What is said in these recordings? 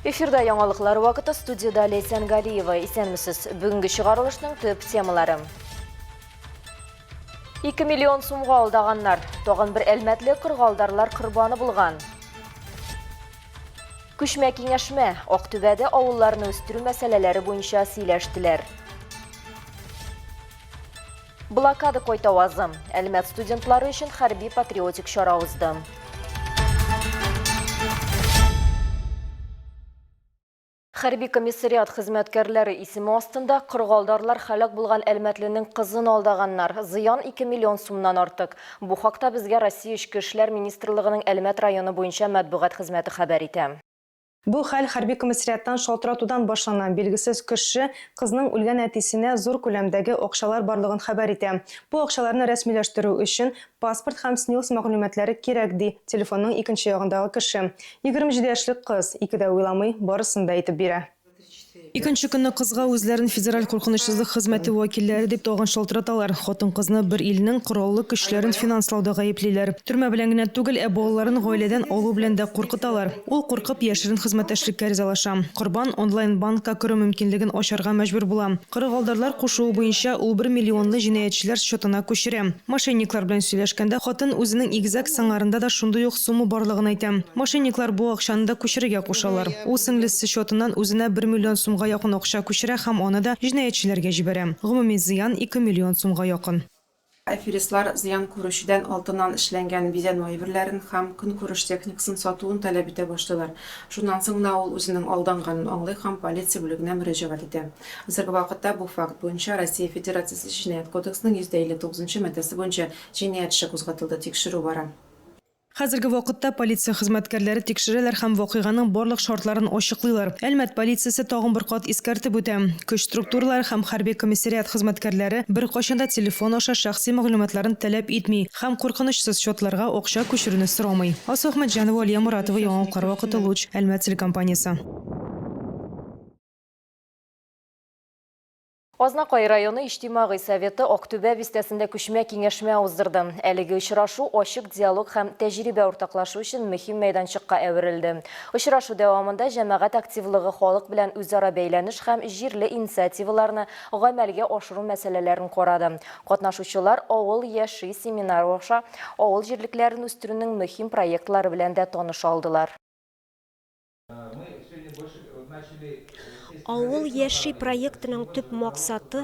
Эфирда яңалыклар вакыты студияда Ләйсән Галиева. Исәнмесез. Бүгенге чыгарылышның төп темалары. 2 миллион сумга алдаганнар. Тагын бер әлмәтле кыргалдарлар корбаны булган. Күчмә киңәшмә. Актүбәдә авылларны үстерү мәсьәләләре буенча сөйләштеләр. Блокада кайтавазы. Әлмәт студентлары өчен хәрби-патриотик чара узды. Хәрби комиссариат хезмәткәрләре исеме астында кыргалдарлар һәлак булган әлмәтленең кызын алдаганнар. Зыян 2 миллион сумнан артык. Бу хакта безгә Россия Эчке эшләр министрлыгының Әлмәт районы буенча матбугат хезмәте хәбәр итә. Бу хәл хәрби комиссариаттан шалтыратудан башлана. Билгесез кеше кызның үлгән әтисенә зур күләмдәге акчалар барлыгын хәбәр итә. Бу акчаларны рәсмиләштерү өчен паспорт һәм СНИЛС мәгълүматлары кирәк, ди телефонның икенче ягындагы кеше. 27 яшьлек кыз, ике дә уйламый, барысын да әйтеп бирә. Икенче көнне кызга үзләрен Федераль куркынычсызлык хезмәте вәкилләре дип тагын шалтыраталар. Хатын-кызны бер илнең кораллы көчләрен финанслауда гаеплиләр. Төрмә белән генә түгел, ә балаларын гаиләдән алу белән дә куркыталар. Ул куркып яшерен хезмәттәшлеккә ризалаша. Корбан онлайн-банкка керү мөмкинлеген ачарга мәҗбүр була. Кырыгалдарлар кушуы буенча ул бер миллионны җинаятьчеләр счетына күчерә. Мошенниклар белән сөйләшкәндә хатын үзенең игезәк сыңарында да шундый ук сумма барлыгын әйтә. Мошенниклар бу акчаны да күчерергә кушалар. Ул сеңлесе счетыннан үзенә бер миллион сумга якын акча күчерә һәм аны да җинаятьчеләргә җибәрә. Гомуми зыян, ике миллион сумга якын. Аферистлар зыян күрүчедән алтыннан эшләнгән бизәнү әйберләрен һәм көнкүреш техникасын сатуын таләп итә башлыйлар. Шуннан соң гына ул үзенең алданганын аңлый һәм полиция бүлегенә мөрәҗәгать итә. Хәзерге вакытта бу факт буенча Россия Федерациясе Җинаять кодексының 159 нчы маддәсе буенча җинаять эше кузгатылды, тикшерү бара. Хәзерге вакытта полиция хезмәткәрләре тикшерәләр һәм вакыйганың барлык шартларын ачыклыйлар. Әлмәт полициясе тагын бер кат искәртеп үтә, көч структуралары һәм хәрби комиссариат хезмәткәрләре беркайчан да телефон аша шәхси мәгълүматларын таләп итми һәм куркынычсыз счетларга акча күчерүне сорамый. Алсу Әхмәтҗанова, Алия Моратова, Яңалыклар вакыты, Луч, Әлмәт телекомпаниясе. Азнакай районы Иҗтимагый советы Актүбә бистәсендә күчмә киңәшмә уздырды. Әлеге очрашу ачык диалог һәм тәҗрибә уртаклашу өчен мөһим мәйданчыкка әверелде. Очрашу дәвамында җәмәгать активлыгы халык белән үзара бәйләнеш һәм җирле инициативаларны гамәлгә ашыру мәсьәләләрен карады. Катнашучылар Авыл яши семинары аша авыл җирлекләрен үстерүнең мөһим проектлары белән дә таныша алдылар. Авыл яши проектының төп максаты,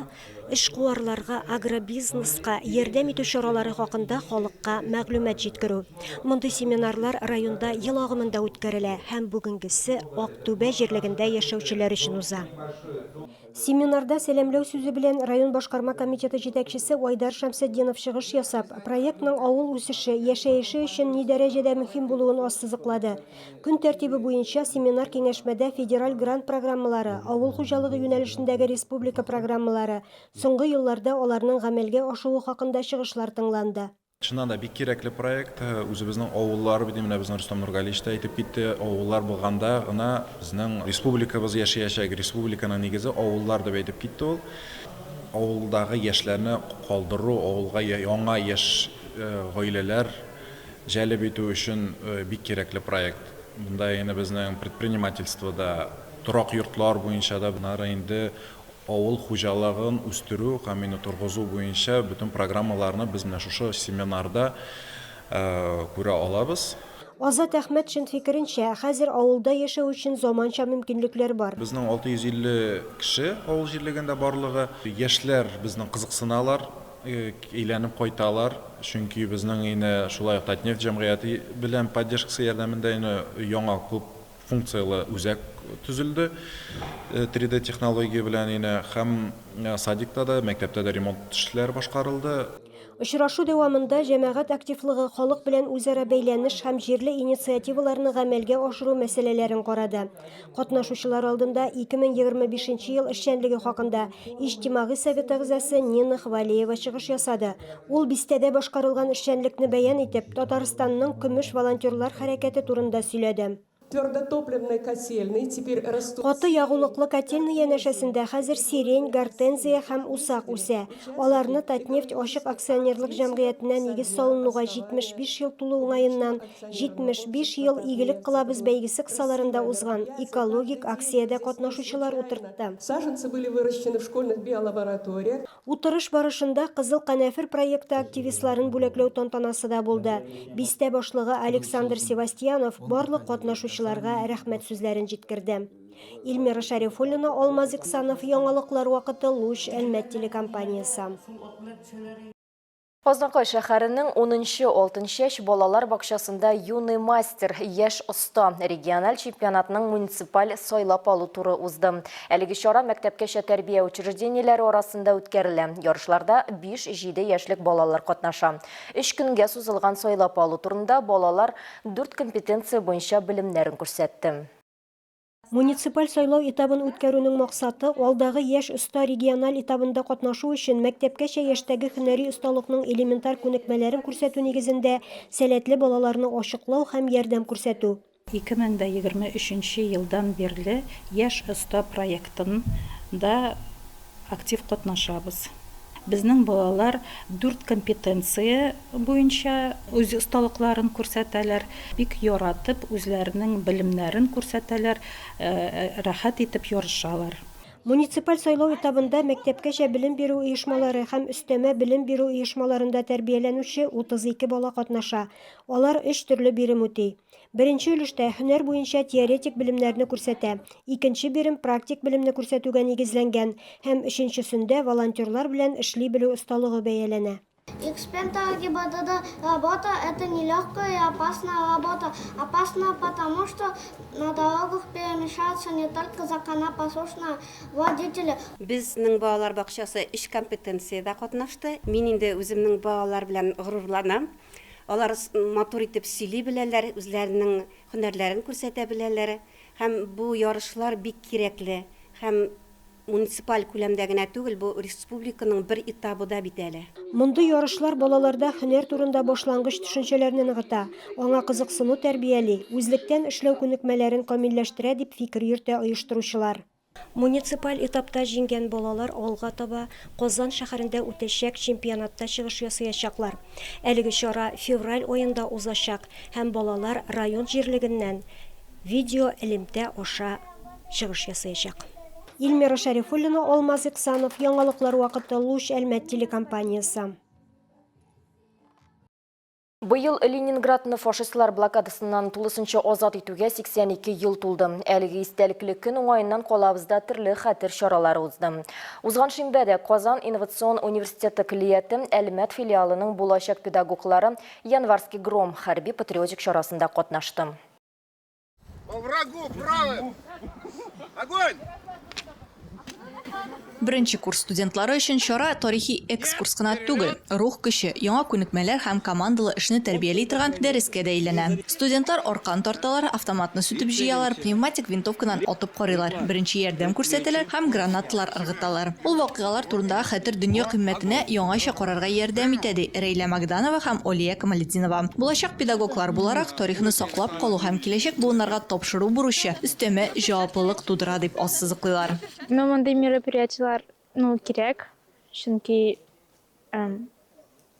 эшкуарларга, агробизнеска ярдәм итү чаралары хакында халыкка мәгълүмат җиткерү. Мондый семинарлар районда ел агымында үткәрелә һәм бүгенгесе Актүбә җирлегендә яшәүчеләр өчен уза. Семинарда сәламләү сүзе белән район башкарма комитеты җитәкчесе Айдар Шәмсетдинов чыгыш ясап, проектның авыл үсеше, яшәеше өчен ни дәрәҗәдә мөһим булуын ассызыклады. Көн тәртибе буенча семинар-киңәшмәдә федераль грант программалары, авыл хуҗалыгы юнәлешендәге республика программалары, соңгы елларда аларның гамәлгә ашуы хакында чыгышлар тыңланды. Чыннан да бик кирәкле проект. Үзебезнең авыллар бит, менә безнең Рөстәм Нургалиевич та әйтеп китте, авыллар булганда гына безнең республикабыз яшәячәк, республиканың нигезе авыллар дип әйтеп китте ул. Авылдагы яшьләрне калдыру, авылга яңа яшь гаиләләр җәлеп итү өчен бик кирәкле проект. Монда инде безнең предпринимательство да, торак йортлар буенча да, моннары инде Авыл хуҗалыгын үстерү һәм инде торгызу буенча бөтен программаларны без менә шушы семинарда күрә алабыз. Азат Әхмәтшин фикеренчә, хәзер авылда яшәү өчен заманча мөмкинлекләр бар. Безнең 650 кеше авыл җирлегендә барлыгы. Яшьләр безнең кызыксыналар, әйләнеп кайталар, чөнки безнең инде шулай ук Татнефть җәмгыяте белән поддержкасы ярдәмендә инде яңа клуб Функцияле үзәк төзелде 3D технология белән инде һәм садикта да, мәктәптә дә ремонт эшләре башкарылды. Очрашу дәвамында җәмәгать активлыгы, халык белән үзара бәйләнеш һәм җирле инициативаларны гамәлгә ашыру мәсьәләләрен карады. Катнашучылар алдында 2025 нче ел эшчәнлеге хакында Иҗтимагый совет әгъзасы Нина Хвалеева чыгыш ясады. Ул бистәдә башкарылган эшчәнлекне бәян итеп, Татарстанның көмеш волонтерлар хәрәкәте турында сөйләде. Твердотопливной котельной теперь растут. Каты ягулыклы котельный янәшәсендә хәзер сирень, гортензия һәм усак үсә. Аларны Татнефть ачык акционерлык җәмгыятенә нигез салынуга 75 ел тулу уңаеннан 75 ел игелек кылабыз бәйгесе кысаларында узган экологик акциядә катнашучылар утыртты. Саженцы были выращены в школьных биолабораториях. Утырыш барышында Кызыл канәфер проекты активистларын бүләкләү тантанасы да булды. Бистә башлыгы Александр Севастьянов барлык катнашучыларга рәхмәт сүзләрен җиткерде. Эльмира Шәрифуллина, Алмаз Иксанов, Яңалыклар вакыты, Луч, Әлмәт телекомпаниясе. Азнакай шәһәренең унынчы Алтынчәч балалар бакчасында Юный мастер, яшь оста региональ чемпионатының муниципаль сайлап алу туры узды. Әлеге чара мәктәпкәчә тәрбия учреждениеләре арасында үткәрелә. Ярышларда 5-7 яшьлек балалар катнаша. Өч көнгә сузылган сайлап алу турында балалар дүрт компетенция буенча белемнәрен күрсәтте. Муниципаль сайлау этабын үткәрүнең максаты, алдагы Яшь оста региональ этабында катнашу өчен мәктәпкәчә яшьтәге һөнәри осталыкның элементар күнекмәләрен күрсәтү нигезендә сәләтле балаларны ачыклау һәм ярдәм күрсәтү. 2023 нче елдан бирле Яшь оста проектында актив катнашабыз. Безнең балалар дүрт компетенция буенча үз осталыкларын күрсәтәләр, бик яратып үзләренең белемнәрен күрсәтәләр, рәхәт итеп ярышалар. Муниципаль сайлау этабында мәктәпкәчә белем бирү оешмалары һәм өстәмә белем бирү оешмаларында тәрбияләнүче 32 бала катнаша. Алар өч төрле бирем үти. Беренче өлештә һөнәр буенча теоретик белемнәрне күрсәтә, икенче бирем практик белемне күрсәтүгә нигезләнгән һәм өченчесендә волонтерлар белән эшли белү осталыгы бәяләнә. Эксперта ГИБДД работа, это нелегкая и опасная работа. Опасная потому, что на дорогах перемещаются не только законопослушные водители. Безнең балалар бакчасы өч компетенциядә катнашты. Мин инде үземнең балалар белән горурланам. Алар матур итеп сөйли беләләр, үзләренең һөнәрләрен күрсәтә беләләр. Һәм бу ярышлар бик кирәкле. Һәм муниципаль күләмдә генә түгел, бу республиканың бер этабы да бит әле. Мондый ярышлар балаларда һөнәр турында башлангыч төшенчәләрне ныгыта, аңа кызыксыну тәрбияли, үзлектән эшләү күнекмәләрен камилләштерә, дип фикер йөртә оештыручылар. Муниципаль этапта җиңгән балалар алга таба Казан шәһәрендә үтәчәк чемпионатта чыгыш ясаячаклар. Әлеге чара февраль аенда узачак һәм балалар район җирлегеннән видеоэлемтә аша чыгыш ясаячак. Эльмира Шәрифуллина, Алмаз Иксанов, Яңалыклар вакыты, Луч, Әлмәт телекомпаниясе. Быел Ленинградны фашистлар блокадасыннан тулысынча азат итүгә 82 ел тулды. Әлеге истәлекле көн уңаеннан калабызда төрле хәтер чаралары узды. Узган шимбәдә Казан инновацион университеты көллияте Әлмәт филиалының булачак педагоглары Январский гром хәрби-патриотик чарасында катнашты. По врагу, правым! Огонь! Беренче курс студентлары өчен чара тарихи экскурс кына түгел, рух көче, яңа күнекмәләр һәм командалы эшне тәрбияли торган дәрескә дә әйләнә. Студентлар аркан тарталар, автоматны сүтеп җыялар, пневматик винтовкадан атып карыйлар, беренче ярдәм күрсәтәләр һәм гранаталар ыргыталар. Ул вакыйгалар турындагы хәтер дөнья кыйммәтенә яңача карарга ярдәм итә, ди Рәйлә Магданова һәм Алия Камалетдинова. Булачак педагоглар буларак, Тарихны саклап калу һәм киләчәк буыннарга тапшыру бурычы өстәмә җаваплылык тудыра, дип ассызыклыйлар. Ну, мондый мероприятиеләр, ну, кирәк, чөнки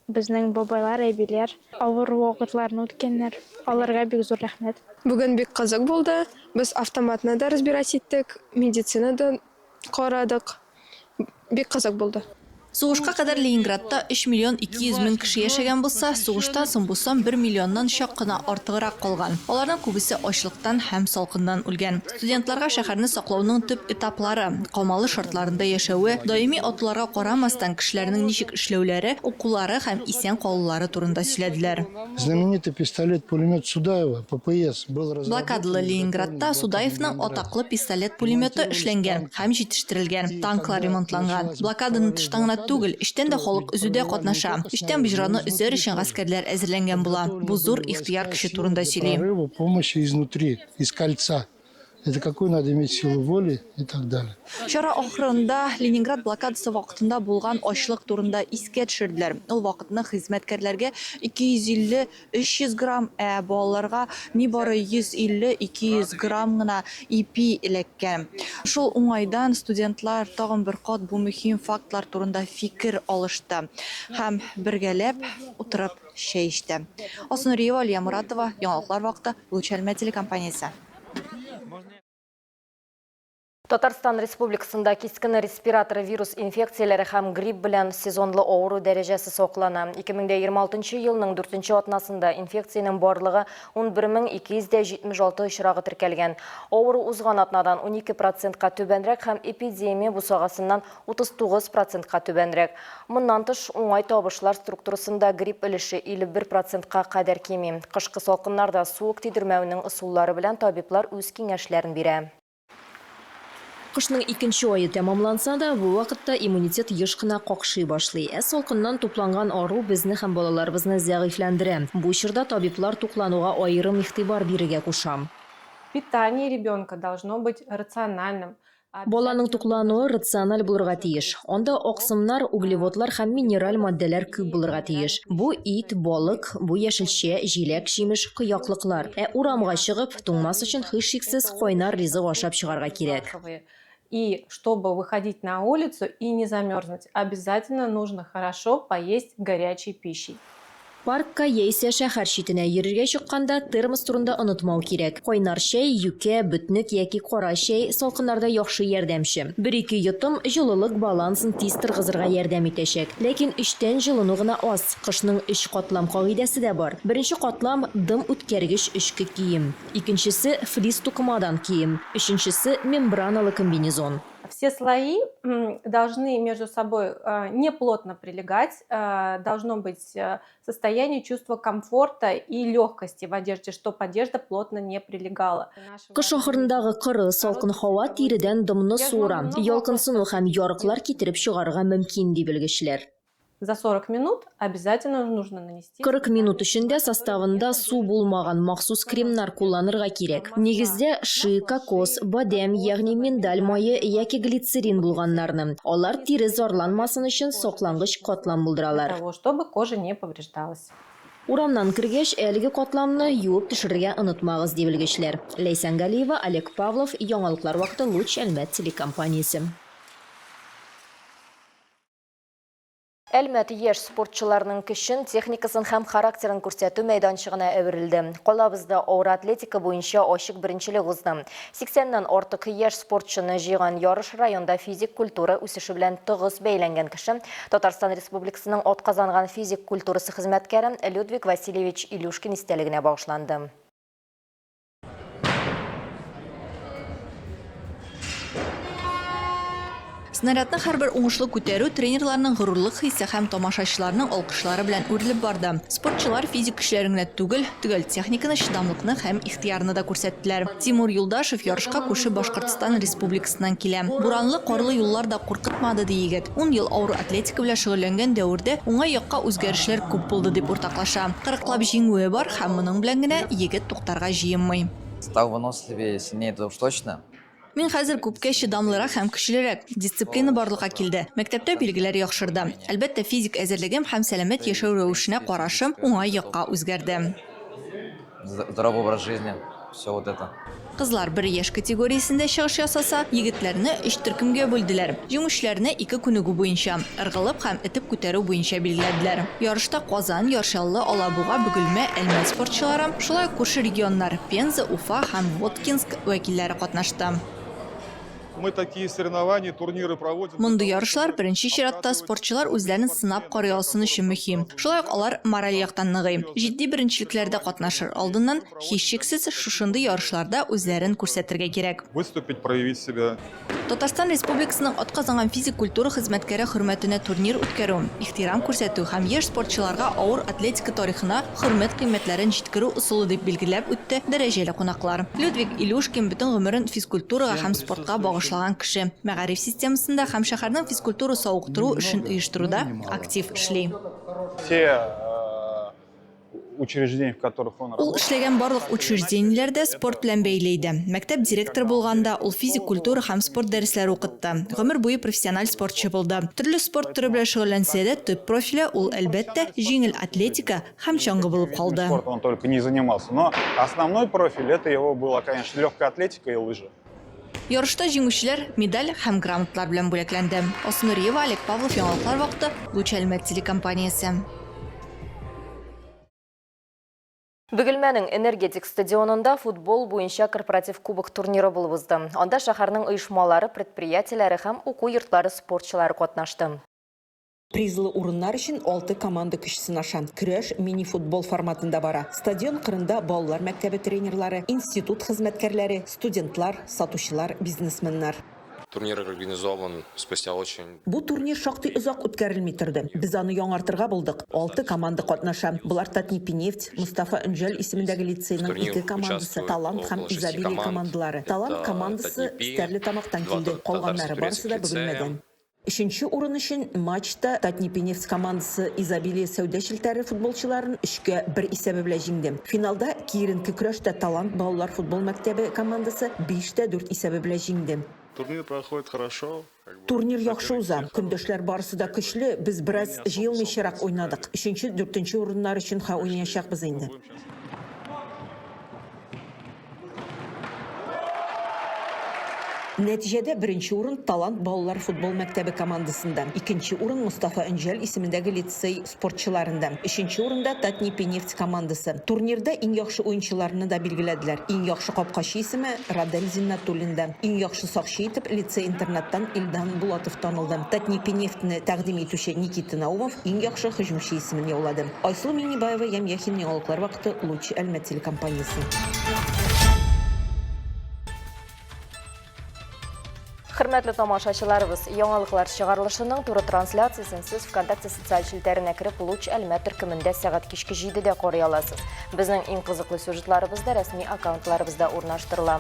безнең бабайлар, әбиләр авыр вакытларны үткәннәр. Аларга бик зур рәхмәт. Бүген бик кызык булды. Без автоматны да разбирать иттек, медицина да карадык. Бик кызык булды. Сугышка кадәр Ленинградта 3 миллион 200 мең кеше яшәгән булса, сугыштан соң бу сан бер миллионнан чак кына артыграк калган. Аларның күбесе ачлыктан һәм салкыннан үлгән. Студентларга шәһәрне саклауның төп этаплары, камалы шартларында яшәве, даими атуларга карамастан, кешеләрнең ничек эшләүләре, укулары һәм исән калулары турында сөйләделәр. Знаменитый пистолет-пулемет Судаева, ППС, был разработан Блокадалы Ленинградта Судаевның атаклы пистолет-пулеметы эшләнгән һәм җитештерелгән, танклар ремонтланган. Блокаданы тыштан гына түгел, эчтән дә халык өзүдә катнаша. Эчтән боҗраны өзәр өчен гаскәрләр әзерләнгән була. Бу зур ихтыяр көче турында сөйли. Прорыву помощи изнутри, из кольца. Это какую надо иметь силу воли и так далее. Чара ахырында Ленинград блокадасы вакытында булган ачлык турында искә төшерделәр. Ул вакытны хезмәткәрләргә 250-300 грамм, ә балаларга нибары 150-200 грамм гына ипи эләккән. Шул уңайдан студентлар тагын бер кат бу мөһим фактлар турында фикер алышты һәм бергәләп утырып чәй эчте. Алсу Нуриева, Алия Муратова, Яңалыклар вакыты, Луч Әлмәт телекомпаниясе. Татарстан Республикасында кискен респиратор вирус инфекцияләре һәм грипп белән сезонлы авыру дәрәҗәсе саклана. 2026 елның дүртенче атнасында инфекциянең барлыгы 11276 очрагы теркәлгән. Авыру узган атнадан 12 процентка түбәнрәк һәм эпидемия бусагасыннан 39 процентка түбәнрәк. Моннан тыш, уңай табышлар структурасында грипп өлеше 51 процентка кадәр кими. Кышкы салкыннарда суык тидермәүнең ысуллары белән табиблар үз киңәшләрен бирә. Кышның икенче ае тәмамланса да, бу вакытта иммунитет еш кына какшый башлый. Ә салкыннан тупланган ару безне һәм балаларыбызны зәгыйфьләндерә. Бу чорда табиблар туклануга аерым игътибар бирергә куша. Питание ребенка должно быть рациональным. Баланың туклануы рациональ булырга тиеш. Анда аксымнар, углеводлар һәм минераль матдәләр күп булырга тиеш. Бу ит, балык, бу яшелчә, җиләк-җимеш, кыяклыклар. Ә урамга чыгып, туңмас өчен һичшиксез кайнар ризык ашап чыгарга кирәк. И чтобы выходить на улицу и не замерзнуть, обязательно нужно хорошо поесть горячей пищей. Паркка яисә шәһәр читенә йөрергә чыкканда термос турында онытмау кирәк. Кайнар чәй, юкә, бөтнек яки кара чәй салкыннарда яхшы ярдәмче. Бер-ике йотым җылылык балансын тиз торгызырга ярдәм итәчәк. Ләкин эчтән җылыну гына аз. Кышның өч катлам кагыйдәсе дә бар. Беренче катлам, дым үткәргеч эчке кием. Икенчесе, флис тукымадан кием. Өченчесе, мембраналы комбинезон. Все слои должны между собой не плотно прилегать, должно быть состояние чувства комфорта и легкости в одежде, чтоб одежда плотно не прилегала. Кыш ахырындагы коры, салкын һава тиредән дымны суыра, ялкынсыну һәм ярыклар китереп чыгарырга мөмкин, ди белгечләр. За 40 минут обязательно нужно нанести. 40 минут эчендә составында су булмаган махсус кремнар кулланырга кирәк. Нигездә, ши, кокос, бадәм, ягъни миндаль мае яки глицерин булганнарны. Алар тире зарланмасын өчен саклангыч катлам булдыралар. Для того, чтобы кожа не повреждалась. Урамнан кергәч, әлеге катламны юып төшерергә онытмагыз, ди белгечләр. Ләйсән Галиева, Олег Павлов, Яңалыклар вакыты, Луч Әлмәт телекомпаниясе. Әлмәт яшь спортчыларның көчен, техникасын һәм характерын күрсәтү мәйданчыгына әверелде. Калабызда авыр атлетика буенча ачык беренчелек узды. 80-нән артык яшь спортчыны җыйган ярыш районда физик культура үсеше белән тыгыз бәйләнгән кеше, Татарстан Республикасының атказанган физик культурасы хезмәткәре Людвиг Васильевич Илюшкин истәлегенә багышланды. Снарядны һәрбер уңышлы күтәрү тренерларның горурлык хисе һәм тамашачыларның алкышлары белән үрелеп барды. Спортчылар физик көчләрен генә түгел, төгәл техниканы, чыдамлыкны һәм ихтыярны да күрсәттеләр. Тимур Юлдашев ярышка күрше Башкортстан Республикасыннан килә. Буранлы, карлы юллар да куркытмады, ди егет. Ун ел авыр атлетика белән шөгыльләнгән дәвердә уңай якка үзгәрешләр күп булды, дип уртаклаша. Кырыклап җиңүе бар һәм моның белән генә егет туктарга җыенмый. Стал выносливее, сильнее, это уж точно. Мин хәзер күпкә чыдамлырак һәм көчлерәк. Дисциплина барлыкка килде. Мәктәптә билгеләр яхшырды. Әлбәттә, физик әзерлегем һәм сәламәт яшәү рәвешенә карашым уңай якка үзгәрде. Здоровый образ жизни, все вот это. Кызлар бер яшь категориясендә чыгыш ясаса, егетләрне өч төркемгә бүлделәр. Җиңүчеләрне ике күнегү буенча, ыргылып һәм этеп күтәрү буенча билгеләделәр. Ярышта Казан, Яр Чаллы, Алабуга, Бөгелмә, Әлмәт спортчылары, шулай ук күрше регионнар, Пенза, Уфа һәм Воткинск вәкилләре катнашты. Мы такие соревнования, турниры проводим. Мондый ярышлар, беренче чиратта, спортчылар үзләрен сынап карый алсын өчен мөһим. Шулай ук алар мораль яктан ныгый. Җитди беренчелекләрдә катнашыр алдыннан, һичшиксез, шушындый ярышларда үзләрен күрсәтергә кирәк. Выступить, проявить себя. Татарстан Республикасының атказанган физик культура хезмәткәре хөрмәтенә турнир үткәрү, ихтирам күрсәтү һәм яшь спортчыларга авыр атлетика тарихына хөрмәт кыйммәтләрен җиткерү ысулы, дип билгеләп үтте дәрәҗәле кунаклар. Людвиг Илюшкин бөтен гомерен физкультурага һәм спортка багышлаган кеше. Мәгариф системасында һәм шәһәрнең физкультура-савыктыру эшен оештыруда актив эшли. Все учреждений, в которых он Ул эшләгән барлык учреждениеләр дә спорт белән бәйле иде. Мәктәп директоры булганда, ул физик культура һәм спорт дәресләре укытты. Гомер буе профессиональ спортчы булды. Төрле спорт төре белән шөгыльләнсә дә, төп профиле ул, әлбәттә, җиңел атлетика һәм чаңгы булып калды. Спортом он только не занимался. Но основной профиль это его была, конечно, легкая атлетика и лыжи. Ярышта җиңүчеләр медаль һәм грамоталар белән бүләкләнде. Алсу Нуриева, Олег Павлов, Яңалыклар вакыты, Луч Әлмәт телекомпаниясе. Бөгелмәнең Энергетик стадионында футбол буенча корпоратив кубок турниры булып узды. Анда шәһәрнең оешмалары, предприятиеләре һәм уку йортлары спортчылары катнашты. Призлы урыннар өчен алты команда көч сынаша. Көрәш мини-футбол форматында бара. Стадион кырында балалар мәктәбе тренерлары, институт хезмәткәрләре, студентлар, сатучылар, бизнесменнар. Турнир организован спустя очень. Бу турнир шактый озак үткәрелми торды. Без аны яңартырга булдык. Алты команда катнаша. Болар Татнипинефть, Мостафа Өнҗәл исемендәге лицейның ике командасы, Талант һәм Изобилие командалары. Талант командасы Стәрлетамактан килде, калганнары барысы да Бөгелмәдән. Өченче урын өчен матчта Татнипинефть командасы Изобилие сәүдә челтәре футболчыларын өчкә бер исәбе белән җиңде. Финалда киеренке көрәштә Талант балалар футбол мәктәбе командасы 5 тә 4 исәбе белән җиңде. Турнир проходит хорошо. Турнир яхшы уза. Көндәшләр барысы да көчле, без бераз җыелмыйчарак уйнадык. Өченче, дүртенче урыннар өчен ха уйнаячакбыз инде. Нәтиҗәдә беренче урын Талант балалар футбол мәктәбе командасында, икенче урын Мостафа Өнҗәл исемендәге лицей спортчыларында, өченче урында Татнипинефть командасы. Турнирда иң яхшы уенчыларны да билгеләделәр. Иң яхшы капкачы исеме Радель Зиннәтуллинда, иң яхшы сакчы итеп лицей-интернаттан Илдан Булатов танылды. Татнипинефтьне тәкъдим итүче Никита Наумов иң яхшы һөҗүмче исемен яулады. Айсылу Миңнебаева, Ям Яхин, Яңалыклар вакыты, Луч, Әлмәт телекомпаниясе. Хөрмәтле тамашачыларыбыз, яңалыклар чыгарылышының туры трансляциясен сез ВКонтакте социаль челтәренә кереп Луч Әлмәт төркемендә сәгать кичке 7-дә карый аласыз. Безнең иң кызыклы сюжетларыбыз да рәсми аккаунтларыбызда урнаштырыла.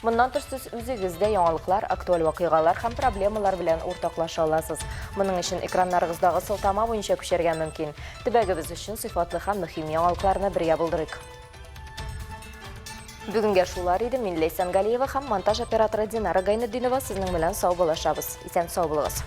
Моннан тыш сез үзегез дә яңалыклар, актуаль вакыйгалар һәм проблемалар белән уртаклаша аласыз. Моның өчен экраннарыгыздагы сылтама буенча күчәргә мөмкин. Төбәгебез өчен сыйфатлы һәм мөһим яңалыкларны бергә булдырыйк. Бүгенгә шулар иде. Мин Ләйсән Галиева һәм монтаж операторы Динара Гайнетдинова сезнең белән саубуллашабыз. Исән сау булыгыз.